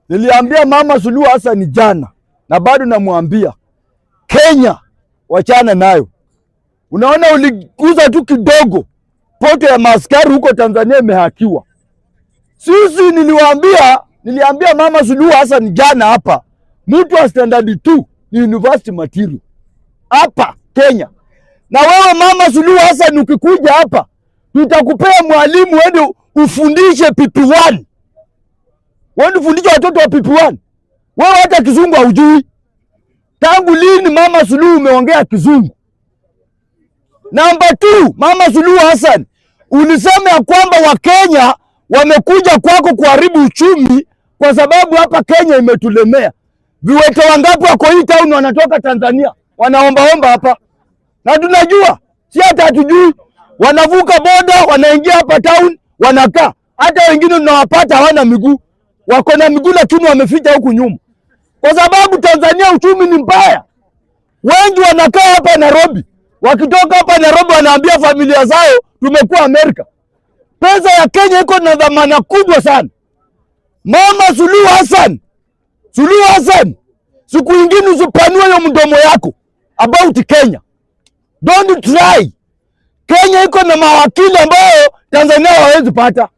Niliambia Mama Suluhu Hassan jana na bado namwambia Kenya, wachana nayo. Unaona, uliguza tu kidogo, portal ya maaskari huko Tanzania imehackiwa. Sisi niliwaambia, niliambia Mama Suluhu Hassan jana hapa, mtu wa standard 2 ni university material hapa Kenya. Na wewe Mama Suluhu Hassan ukikuja hapa, tutakupea mwalimu uende ufundishe PP1, uende ufundishe watoto wa PP1. Wewe hata kizungu haujui. Tangu lini Mama Suluhu umeongea kizungu? Namba 2, Mama Suluhu Hassan ulisema ya kwamba Wakenya wamekuja kwako kuharibu uchumi kwa sababu hapa Kenya imetulemea. Viwete wangapi wako hii town wanatoka Tanzania wanaombaomba hapa, na tunajua, si hata hatujui, wanavuka boda wanaingia hapa town wanakaa. Hata wengine tunawapata hawana miguu, wako na miguu lakini wameficha huku nyuma, kwa sababu Tanzania uchumi ni mbaya. Wengi wanakaa hapa Nairobi, wakitoka hapa Nairobi wanaambia familia zao tumekuwa Amerika. Pesa ya Kenya iko na dhamana kubwa sana. Mama Suluhu Hassan, Suluhu Hassan, siku ingine usipanue hiyo mdomo yako about Kenya. Don't try. Kenya iko na mawakili ambao Tanzania hawawezi pata.